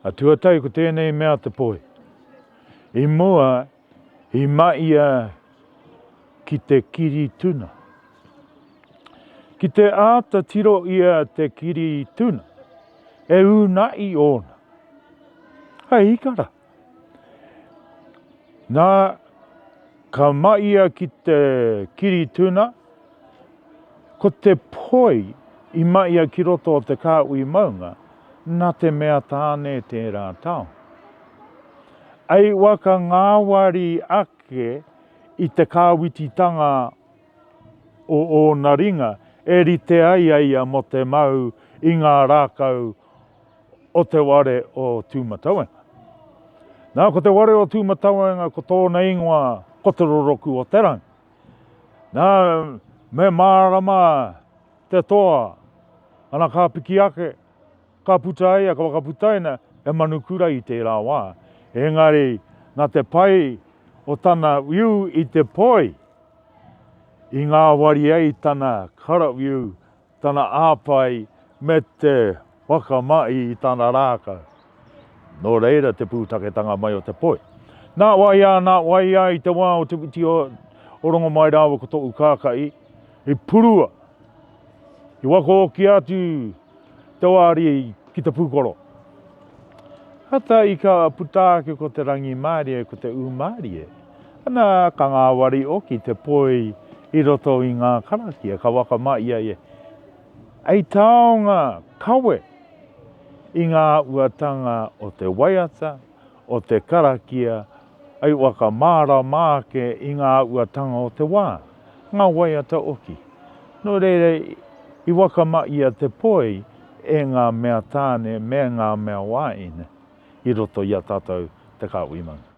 A tuatahi ko tēnei mea te poi. I mua, i mahia ki te kiri tuna. Ki te āta tiro ia te kiri tuna, e ūnaʻi ōna. Hei ikara. Nā, ka mahia ki te kiri tuna, ko te poi i mahia ki roto o te kāhui maunga, nā te mea tāne tērā taonga. Ei waka ngāwari ake i te kāwititanga o ōna ringa e rite ai a ia mō te mau i ngā rākau o te ware o Tūmatauenga. Nā, ko te ware o Tūmatauenga ko tōna ingoa ko Te Roroku o te Rangi. Nā, me mārama te toa, ana ka piki ake, ka puta ia, ka whakaputaina e Manukura i tērā wā. Engari, nā te pai o tana whiu i te poi, i ngāwari ai tana karawhiu, tana āpai me te whakamahi i tana rākau. Nō reira te pūtaketanga mai o te poi. Nā wai ā, nā wai ā i te wā o Te Whiti o Rongomai rāua ko tōu kākaʻi, i purua, i wakaokia atu te wāri ki te pūkoro. Ata i ka puta ake ko te rangimārie, ko te ūmārie, ana ka ngāwari oki te poi i roto i ngā karakia, ka whakamahia ia hei taonga kawe i ngā uatanga o te waiata, o te karakia, hei whakamārama ake i ngā uatanga o te wā, ngā waiata oki. Nō reira, i whakamahia te poi e ngā mea tāne me ngā mea wāhine i roto i a tātou te kāhui maunga.